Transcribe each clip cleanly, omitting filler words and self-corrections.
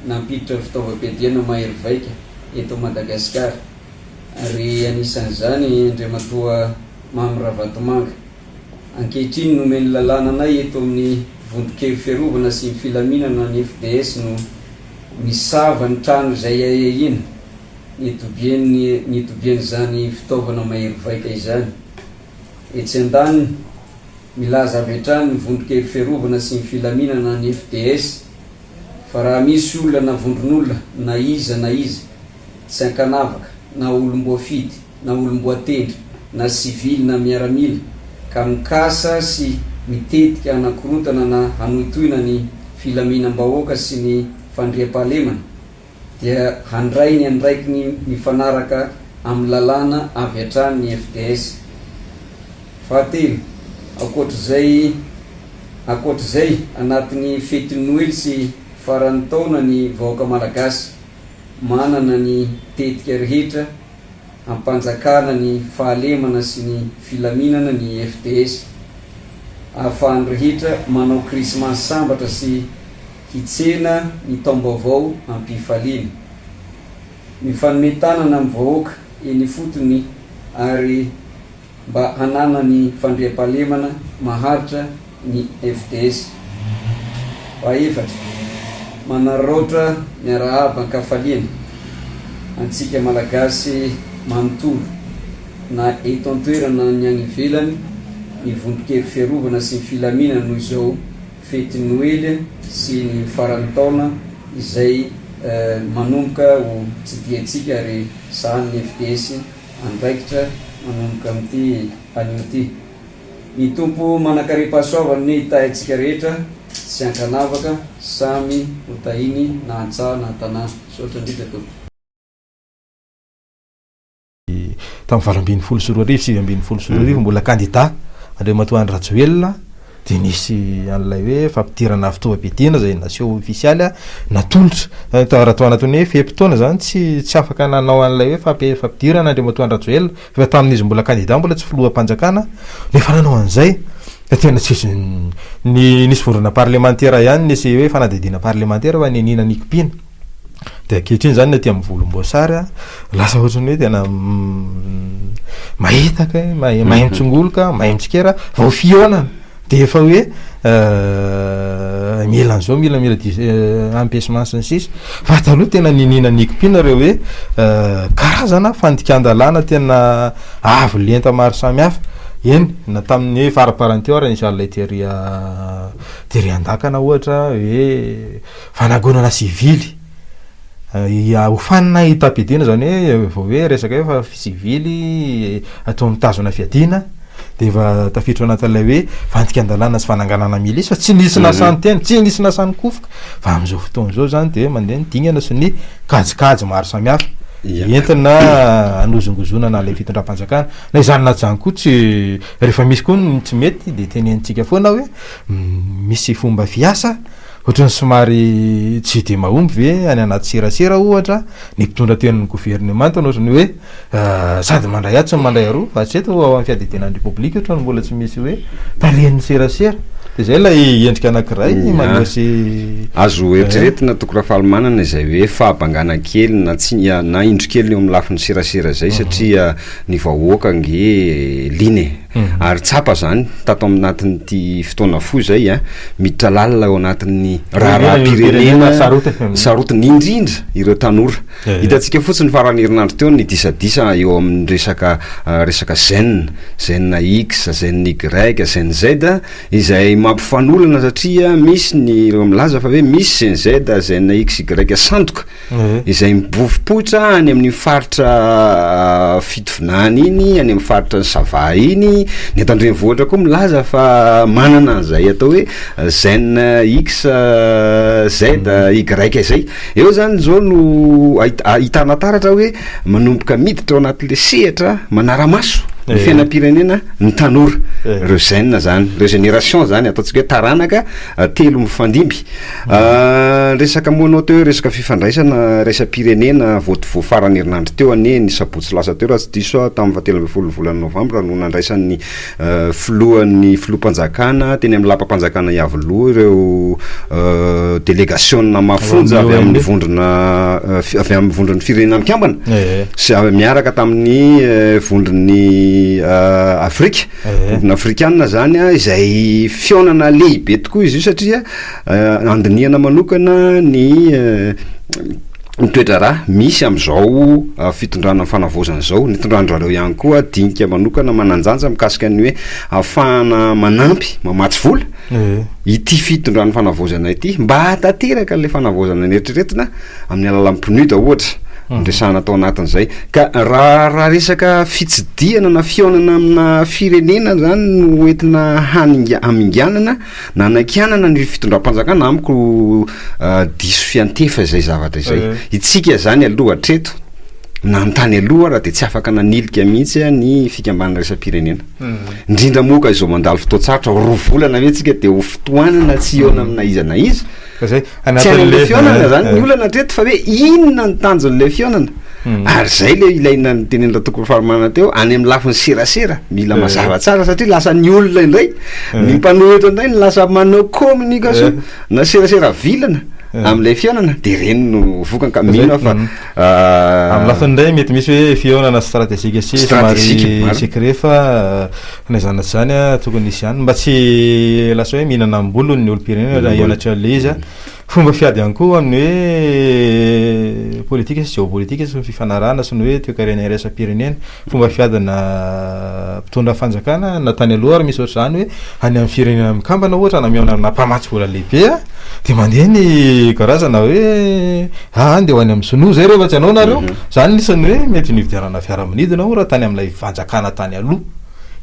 nampiditra fitaovam-piadiana mahery vaika eto Madagasikara ary anisan'izany Andriamatoa Mamy Ravatomanga. Ankehitriny nomen'ny lalàna anay eto amin'ny Vondron-kery Fiarovana sy ny Filaminana ny FDS no misava ny trano izay ahiahiana nitobian'ny nitobian'izany fitaovana mahery vaika izany. Etsy andaniny, milaza avy hatrany ny Vondron-kery Fiarovana sy ny Filaminana ny FDS fa raha misy olona na vondron'olona na iza na iza tsy ankanavaka na olom-boafidy na olom-boatendry na sivily na miaramila ka mikasa sy mitetika hanakorontana na hanohitohina ny filaminam-bahoaka sy ny fandriampahalemana dia handray ny andraikiny mifanaraka amin'ny lalàna avy hatrany ny FDS. Fahatelo, ankoatr'izay ankoatr'izay, anatin'ny fetin'ny Noely sy faran'ny taona ny vahoaka Malagasy manana ny tetika rehetra hampanjakana ny fahalemana sy ny filaminana ny FDS ahafahan'ny rehetra manao krismasy sambatra sy hitsena ny taom-baovao am-pifaliana. Mifanome tanana amin'ny vahoaka eny ifotony ary mba hananany fandriampahalemana maharitra ny FDS. Fahefatra, manararaotra miarahaba an-kafaliana antsika Malagasy manontolo na eto an-toerana ny any ivelany ny vondron-kery fiarovana sy ny filaminana noho izao fety Noely sy ny faran'ny taona izay manomboka ho tsidihantsika ary sahanin'ny FDS andraikitra manomboka amin'ity anio ity. Ny Tompo manankarem-pahasoavana anie hitahy antsika rehetra tsy ankanavaka, samy ho tahiny na an-tsaha na an-tanàna. Misaotra indrindra Tompoko. Tamin'ny 2018, 2019 mbola kandida Andriamatoa Andry Rajoelina dia nisy an'ilay hoe fampidirana fitaovam-piadiana izay naseho ofisialy natolotra. Raha tao anatin'ny hoe fe-potoana izany tsy tsy afaka nanao an'ilay hoe fampidirana Andriamatoa Andry Rajoelina fa tamin'izy mbola kandida mbola tsy filoham-panjakana no efa nanao an'izay. Dia tena tsisy ny nisy vondrona parlemantera ihany nisy hoe fanadihadiana parlemantera fa niniana nikimpiana. Dia ankehitriny izany ny aty amin'ny volomboasary a, lasa ohatran'ny hoe tena mahitaka e, mahay mahay mitsongoloka, mahay mitsikera, vao fihaonana dia efa hoe mila an'izao, mila mila dis- empêchement sy ny sisa, fa taloha tena niniana nikimpiana ireo hoe karazana fandikan-dalàna tena avo lenta maro samihafa, eny na tamin'ny hoe faraparany teo ary nisy an'ilay tery tery an-dakana ohatra hoe Fanangonana sivily, hofanina hitam-piadiana izany hoe vao hoe resaka hoe fa sivily atao mitazona fiadiana dia efa tafiditra ao anatin'ilay hoe fandikan-dalàna sy fananganana milisy fa tsy nisy nasahy niteny, tsy nisy nasahy nikofoka fa amin'izao fotoana izao izany dia mandeha ny dingana sy ny kajikajy maro samihafa entina hanozongozonana ilay fitondram-panjakana. Na izany na izany koa tsy rehefa misy koa ny tsy mety dia tenenintsika foana hoe misy fomba fiasa Ohatran'ny somary tsy dia mahomby ve any anaty serasera ohatra ny mpitondra tenin'ny governemanta no ohatran'ny hoe sady mandray atsy no mandray aroa fa hatreto ao amin'ny fiadidiana ny repoblika ohatran'ny mbola tsy misy hoe talen'ny serasera dia izay ilay endrika anankiray maneho sy Azo eritreretina Toky Rafalimanana izay hoe fahabangana kely na tsy na indro kely eo amin'ny lafiny serasera izay satria ny vahoaka ange liana e. Ary tsapa izany tato anatin'ity fotoana fohy izay a, miditra lalina ao anatin'ny raharaham-pirenena sarotiny indrindra ireo tanora. Hitantsika fotsiny faran'ny herinandro teo ny disadisa eo amin'ny resaka resaka zen, zen X, zen Y, zen Z izay mampifanolana satria misy ny ireo milaza fa hoe misy zen Z, zen X, Y sandoka. izay mibofopoitra any amin'iny faritra Fitovinany iny, any amin'ny faritra ny Sava iny, ny eto an-drenivohitra koa milaza fa manana an'izay atao hoe zen X, Z, Y izay. Eo zany zao no ahitana taratra hoe manomboka miditra ao anatin'le sehatra manara-maso. ny fiainam-pirenena ny tanora, ireo jeunes zany, ireo génération zany, ataontsika hoe taranaka telo mifandimby. Resaka moa anao teo hoe resaka fifandraisana iraisam-pirenena vao vao faran'ny herinandro teo anie ny sabotsy lasa teo raha tsy diso aho tamin'ny fahatelo ambin'ny folon'ny volana novambra no nandraisan'ny filohan'ny filoham-panjakana teny amin'ny lapam-panjakana Iavoloha ireo delegasiona mafonja avy amin'ny vondrona avy amin'ny vondron'ny firenena mikambana sy miaraka tamin'ny vondron'ny Afrika vondrona afrikanina zany a izay fihaonana lehibe tokoa izy io satria andinihana manokana ny ny toe-draharaha misy amin'izao fitondrana fanavaozana izao, nitondran-dry zareo ihany koa dinika manokana manan-danja mikasika ny hoe ahafahana manampy, mamatsy vola ity fitondrana fanavaozana ity mba hahatanteraka an'ilay fanavaozana neritreretina amin'ny alalan'ny PNUD ohatra noresahana tao anatin'izay. Ka raha raha resaka fitsidihana na fihaonana amina firenena zany no entina haninga- haminganana Nanakianana ny fitondram-panjakana amiko diso fiantefa izay zavatra izay. Itsika izany aloha hatreto nanontany aloha ara dia tsy afaka nanilika mihitsy ny fikambanana iraisam-pirenena. Indrindra moa ka izao mandalo fotoan-tsarotra, roa volana ve tsika dia ho fotoanana tsy hihaona amina iza na iza? Zay, Tsy any amin'ilay fihaonana zany ny olana hatreto fa hoe inona ny tanjon'ilay fihaonana? Ary zay le ilaina notenenin'i Ratokovy teo, any amin'ny lafiny serasera, mila mazava tsara satria lasa ny olona indray, ny mpanohitra indray no lasa manao communication na serasera vilana amin'ilay fihaonana de ireny no vokany ka mino aho fa Amin'ny lafiny indray mety misy hoe fihaonana stratégique sy somary secret fa na izany na tsy izany tokony hisy ihany mba tsy lasa hoe mihinana am-bolony ny olom-pirenena raha hianatra an'ilay izy. Fomba fiady ihany koa amin'ny hoe politika sy jeopolitika sy ny fifanarahana sy ny hoe toekarena iraisam-pirenena. Fomba fiadina mpitondra fanjakana na tany aloha ary misy ohatr'izany hoe any amin'ny firenena mikambana ohatra na mihaona amina mpamatsy vola lehibe dia mandeha ny karazana hoe aa ndeha ho any amin'ny sinoa zay rehefa tsy hanao nareo. Izany anisan'ny hoe mety nividianana fiaramanidina ohatra tany amin'ilay fanjakana tany aloha.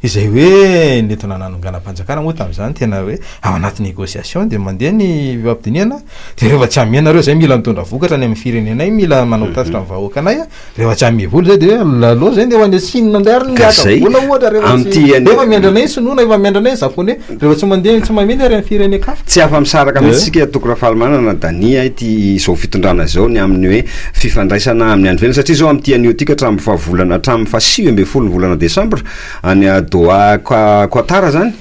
Izay hoe nentina nanonganam-panjakana moa tamin'izany tena hoe ao anaty négociation dia mandeha ny fifampidinihana dia rehefa tsy hamea nareo zay mila mitondra vokatra any amin'ny firenenay mila manao tatitra amin'ny vahoakanay a rehefa tsy hamea vola zay dia hoe aleo zay ndeha ho any Chine indray ary Ka miaka zay, vola ohatra rehefa amin'ity tsy anie- efa miandry anay ny sinoa na efa miandry anay ny japonais rehefa tsy mandeha tsy mamea ny ary amin'ny firenen-kafa. Tsy afa-misaraka mihitsy isika Toky Rafalimanana Dania ity izao fitondrana izao ny amin'ny hoe fifandraisana amin'ny any ivelany satria izao amin'ity anio ity ka hatramin'ny faha volana hatramin'ny faha 19 ny volana desambra any Doha Qatar zany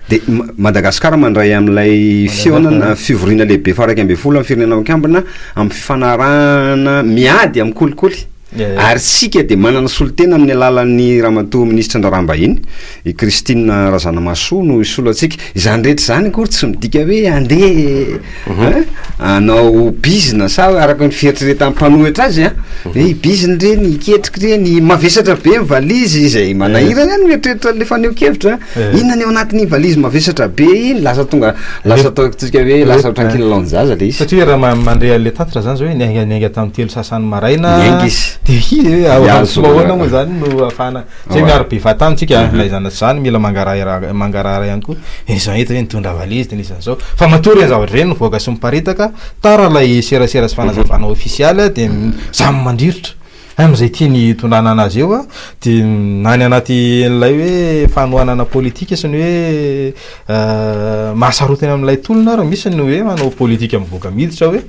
dia Madagasikara mandray amin'ilay fihaonana fivoriana lehibe faha 11 amin'ny firenena mikambana amin'ny fifanarahana miady amin'ny kolikoly Ary isika dia manana solontena amin'ny alalan'ny Ramatoa Minisitry ny Raharaham-bahiny, i Christine Razanamahasoa no hisolo antsika. Izany rehetra izany akory tsy midika hoe handeha hein, hanao bizina sa araka ny fieritreretan'ny mpanohitra azy an, hoe hibizina ireny, hiketrika ireny, mavesatra be ny valizy izay manahirana ihany mieritreritra an'ilay fanehoan-kevitra. Inona ny ao anatin'iny valizy mavesatra be iny? Lasa tonga, lasa ataontsika hoe lasa ohatran'ny kilalaon-jaza ilay izy. Satria raha mandre an'ilay tatitra zany zao hoe niainga niainga tamin'ny telo sasany maraina. Niainga izy. Dia hi e, Hihazo fomba ahoana moa zany no ahafahana, zay miaro be fahatany tsika na izany na tsy izany, mila mangarahara mangarahara ihany koa. Izany hita hoe nitondra valizy dia nisy an'izao. Fa matoa ireny zavatra ireny mivoaka sy miparitaka, tara ilay serasera sy fanazavana ofisialy dia samy mandrirotra. Amin'izay tiany hitondrana anazy eo dia na ny anaty an'ilay hoe fanohanana politika sy ny hoe mahasarotiny amin'ilay tolona ary misy ny hoe manao politika mivoaka miditra hoe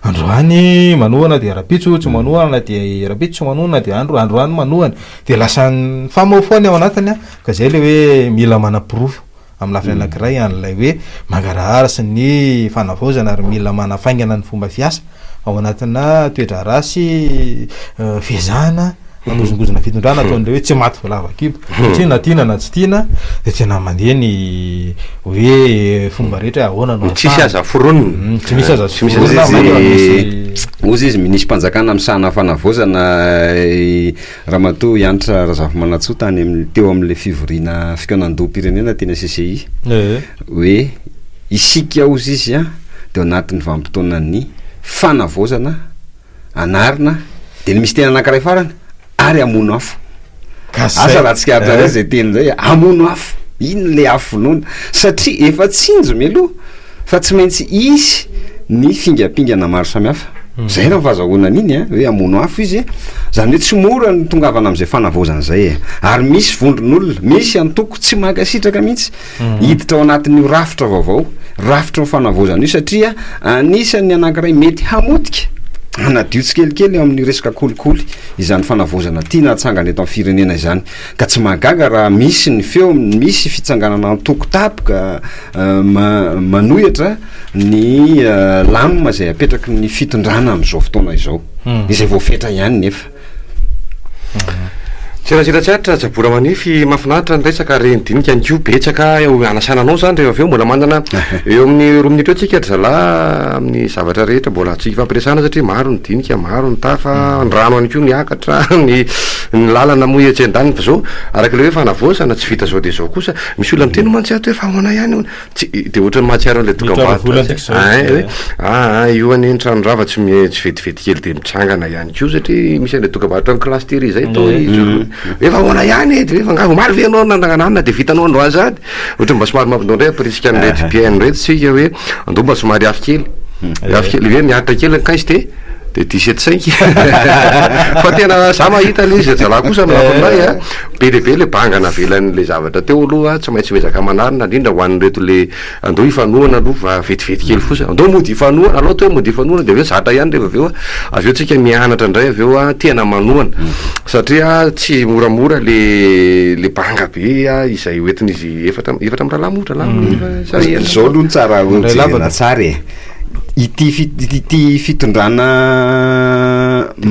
androany manohana dia rahampitso tsy manohana dia rahampitso tsy manohana dia andro androany manohana dia lasa mifamahofaho ny ao anatiny ka izay ilay hoe mila manaporofo amin'ny lafiny anankiray an'ilay hoe mangarahara sy ny fanavaozana ary mila manafaingana ny fomba fiasa ao anatina toe-draharaha sy fiezahana manozongozona fitondrana ataon'ireo hoe tsy maty voalavo an-kibo satria na tiana na tsy tiana dia tena mandeha ny hoe fomba rehetra hoe ahoana no Tsisy ahafahana. aza foronina. Tsy misy aza Tsy misy foronina, aza mainka raha izy misy Hozy izy minisi-panjakana misahana fanavaozana Ramatoa Hanitra Razafimanantsoa tany amin'ny teo amin'ilay fivoriana fikaonandoham-pirenena teny CCI hoe isika hozy izy an dia ao anatin'ny vanim-potoanan'ny fanavaozana, anarina, dia ny misy teny anankiray farany ary hamono afo. Asa raha tsikaritrareo izay teny izay, hamono afo, inona ilay afo vonoina? Satria efa tsinjo mialoha fa tsy maintsy hisy. ny fingampingana maro samihafa. Zay raha ny fahazahoana an'iny a, hoe hamono afo izy, zany hoe tsy mora ny tongavana amin'izay fanavaozana izay e. Ary misy vondron'olona, misy antoko tsy mankasitraka mihitsy hiditra ao anatin'io rafitra vaovao, rafitry ny fanavaozana io satria anisan'ny anankiray mety hamotika, hanadio tsikelikely eo amin'ny resaka kolikoly izany fanavaozana tiana hatsangana eto amin'ny firenena izany. Ka tsy mahagaga raha misy ny feo, misy fitsanganana antoko tapoka manohitra ny lamina izay apetraky ny fitondrana amin'izao fotoana izao, izay voafetra ihany nefa. Serasera tsy aritra Jabora Manify, mahafinaritra ny resaka ary ny dinika ihany koa betsaka hanasana anao izany rehefa avy eo, mbola manana eo amin'ny roa minitra eo tsika ry zalahy amin'ny zavatra rehetra mbola azontsika ifampiresahana satria maro ny dinika, maro ny tafa, ny rano ihany koa niakatra, ny ny lalana moa etsy andaniny fa zao araka ilay hoe fanavaozana tsy vita zao dia zao kosa, misy olona miteny mantsy ato hoe fa ahoana ihany hono, Tsy de ohatran'ny mahatsiaro an'ilay Mitady vola dokam-barotra ndriky zao ein izy hoe aa io anie ny trano rava tsy mi- tsy vetivety kely de mitsangana ihany koa satria misy an'ilay dokam-barotra amin'ny classe tery zay toa izy efa ahoana ihany e de hoe fa angaha omaly ve ianao nanangana anona de vitanao androany sahady ohatran'ny mba somary mampandao indray hampirisika an'ireto mpihaino ireto tsika hoe andao mba somary afo kely afo kely hoe miaritra kely ny quinze de de dix-sept cinq fa tena za mahita le izy ry zalahy kosa amin'ny lafiny iray a Be dia be le banga navelan'le zavatra teo aloha, tsy maintsy miezaka manarina indrindra ho an'ireto le andao hifanohana aloha fa vetivety kely fotsiny, andao mody hifanohana, alao atao hoe mody hifanohana de avy eo zatra ihany rehefa avy eo, avy eo tsika mianatra indray avy eo tena manohana satria tsy moramora le le banga be izay hoentin'izy efatra efatra mirahalahy moa dralahy sa enina? Zao aloha no tsara ho Mandray jerena lavaka. tsara e. Ity fi- ity fitondrana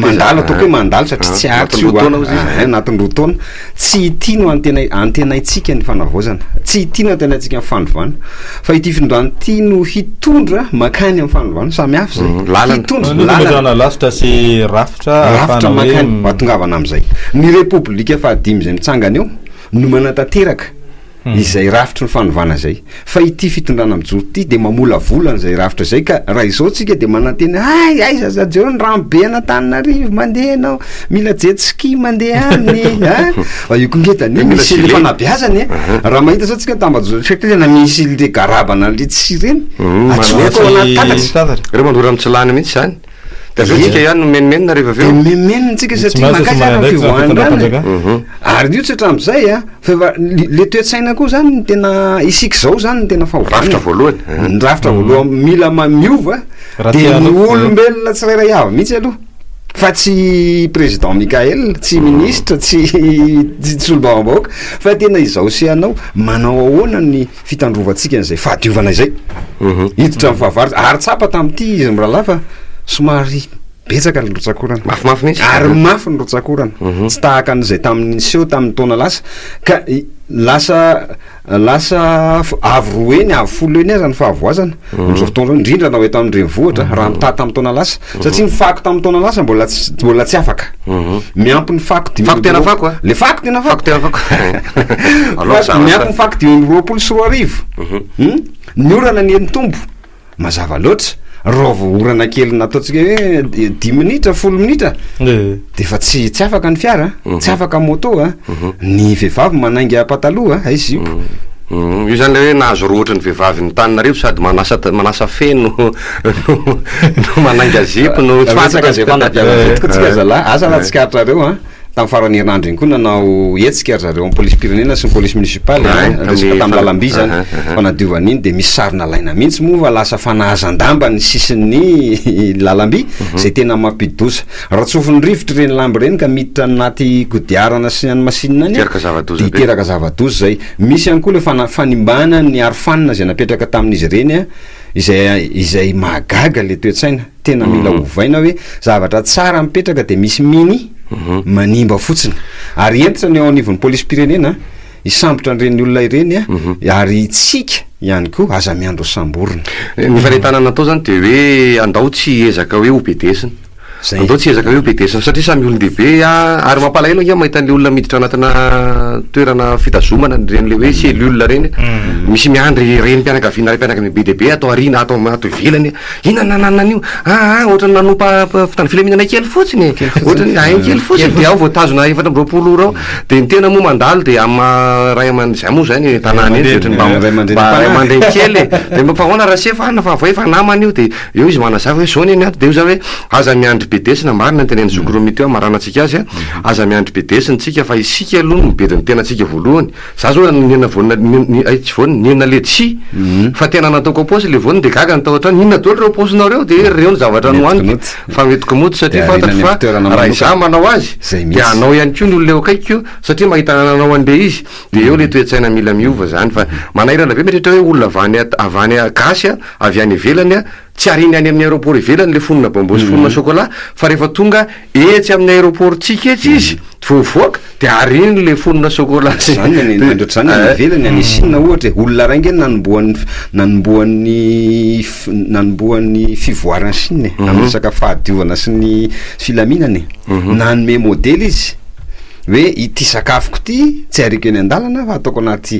mandalo ataoko hoe mandalo satria tsy aritra io Anatin'ny roa taona hozy izy. a, anatin'ny roa taona, tsy ity no antena- antenaintsika ny fanavaozana, tsy ity no antenaintsika ny fanovana, fa ity fitondrana ity no hitondra mankany amin'ny fanovana, samy hafa izay. Lalana. Hitondra, Ny lalana. fametrahana lasitra sy rafitra Rafitra ahafahana hoe mankany, hahatongavana amin'izay. Ny repoblika fahadimy izay mitsangana eo no manatanteraka izay rafitry ny fanovana izay. Fa ity fitondrana mijoro ity dia mamolavola an'izay rafitra izay ka raha izao tsika dia manantena hay aiza za jereo ny rano be an'Antananarivo mandeha ianao mila jet ski mandeha any a fa io koa nge tany misy le fanabeazana e raha mahita zao tsika tambajotra tena misy le garabana le tsy ireny atsofoka ao anaty tatatra Reo mandora mitsilany mihitsy zany. De avy eo tsika ihany no mimenomenona rehefa avy eo. De mimenomenona tsika Tsy satria mahazo mankaiza tsy ary ny manana andraikitra ny fivoahan-drano e. fitondram-panjakana. Ary io tsy hatramin'izay a, fa efa le toe-tsaina koa zany no tena isika izao zany no tena fahovana. Rafitra voalohany. Ny rafitra voalohany mila ma- miova Raha de te ny hanao- olombelona tsirairay avy mihitsy aloha. Fa tsy président Mickaël, tsy ministre, tsy tsy solombavambahoaka fa tena izao sy ianao manao ahoana ny fitandrovantsika an'izay fahadiovana izay hiditra amin'ny fahavaratra ary tsapa tamin'ity izy mirahalahy fa somary betsaka ny rotsakorana Mafimafy mihitsy. ary mafy ny rotsakorana tsy tahaka an'izay tamin'ny niseho tamin'ny taona lasa ka lasa lasa avo roa heny avo folo heny aza ny fahavoazana amin'izao fotoana izao indrindra na ho eto amin'ny renivohitra raha mitaha tamin'ny taona lasa satria ny fako tamin'ny taona lasa mbola tsy mbola tsy afaka miampy ny fako dimy Fako tena fako a? le fako tena Fako tena fako. Alao Fako zavatra. miampy ny fako 2025 Ny orana anie nitombo mazava loatra raha vao orana kely nataontsika hoe dimy minitra folo minitra de efa tsy tsy afaka ny fiara tsy afaka moto a ny vehivavy manainga pataloha a aiza zipo Io zany le hoe nahazo rohotra ny vehivavy ny Antananarivo sady manasa manasa fe no no no manainga zipo no tsy Resaka fantatra. zay fanabeazana zay tokoa tsika zalahy, asa raha tsikaritrareo an, tamin'ny faran'ny herinandro iny koa nanao hetsika ry zareo amin'ny polisim-pirenena sy ny polisy municipaly an, resaka tamin'ny lalam-by zany, fanadiovana iny de misy sary nalaina mihitsy moa fa lasa fanahazan-damba ny sisin'ny lalam-by zay tena mampidi-doza. Raha tsofin'ny rivotra ireny lamba ireny ka miditra anaty kodiarana sy any masinina any Hiteraka zava-doza dia be. hiteraka zava-doza izay. Misy ihany koa ilay fana- fanimbana ny arofanina izay napetraka tamin'izy ireny an, izay izay mahagaga ilay toe-tsaina. Tena mila ovaina hoe zavatra tsara mipetraka dia misy mini manimba fotsiny. Ary hentitra ny eo anivon'ny polisim-pirenena hisambotra an'ireny olona ireny ary isika ihany koa aza miandry ho samborina. Ny fanentanana atao zany dia hoe andao tsy hiezaka hoe ho bedesina. Zay. Andao tsy hiezaka hoe bedesina satria samy olon-dehibe a, ary mampalahelo ange mahita an'le olona miditra anatina toerana fitazomana ireny le hoe cellule ireny, misy miandry renim-pianakaviana raim-pianakaviana be dia be ato aoriana ato ato ivelany, inona no nananana an'io? Aa ohatran'ny nanompa mpitandro filaminana kely fotsiny e, ohatran'ny ain kely fotsiny de ao voatazona 24 ora ao, de ny tena moa mandalo de amin'ny maha ray aman- za moa zany tanàna eny de ohatran'ny mba Ray aman-dreny mba ray mpanahy. aman-dreny kely e, de mba fa ahoana rase fa anona fa vao efa namana io de Eo izy manazava hoe zao neny ato de eo za hoe aza miandry bedesina, marina ny tenenin'i zoky Romy teo hamaranantsika azy a, aza miandry bedesina tsika fa isika aloha no mibedy ny tenantsika voalohany, za zao nihinana voanina ni ay tsy voanina, nihinana letchis fa tena nataoko am-paosy le voanina de gaga ny tao an-trano inona daholo reo paosinao reo de reo ny zavatra nohaniko fa mety mody satria fantatro fa raha izaho manao azy de hanao ihany koa ny olona eo akaikiko satria mahita nanao an'le izy de eo le toe-tsaina mila miova zany fa manahirana be mieritreritra hoe olona avy any avy any gasy a Avy any ivelany a, tsy ariany any amin'ny aéroport ivelany le fonona bonbon sy fonona chocolat fa rehefa tonga etsy amin'ny aéroport tsika etsy izy vao mivoaka de ariany le fonona chocolat sy Zany any de androtr'izany any eh. ivelany any Chine ohatra e, olona iray nge nanombohan'ny nanombohan'ny nanombohan'ny fivoaran'i Chine e, amin'ny resaka fahadiovana sy ny filaminana e, nanome modely izy. Hoe ity sakafoko ity tsy ariako eny an-dalana fa ataoko anaty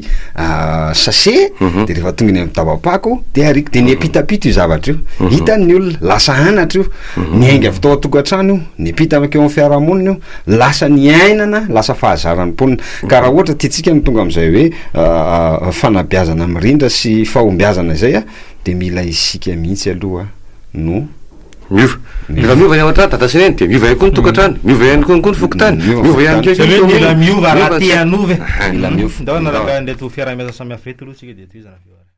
sachet de rehefa tonga eny amin'ny dabam-pako de ariako, de niampitampita io zavatra io, hitan'ny olona, lasa anatra io, niainga avy tao an-tokantrano io, niampita nankeo amin'ny fiarahamonina io, lasa niainana, lasa fahazaran'ny mponina, ka raha ohatra tiantsika ny tonga amin'izay hoe fanabeazana mirindra sy fahombiazana izay a, de mila isika mihitsy aloha no. Miova. Rehefa miova ny ao an-trano, dada sy neny, dia miova ihany koa ny tokantrano, miova ihany koa ny fokontany, miova ihany koa ny Zany hoe mila commune. miova raha Miova te ny hanova e. Mila miova. Ndao hanaraka an'ireto fiaraha-miasa samihafa ireto aloha tsika dia tohizana avy eo ary.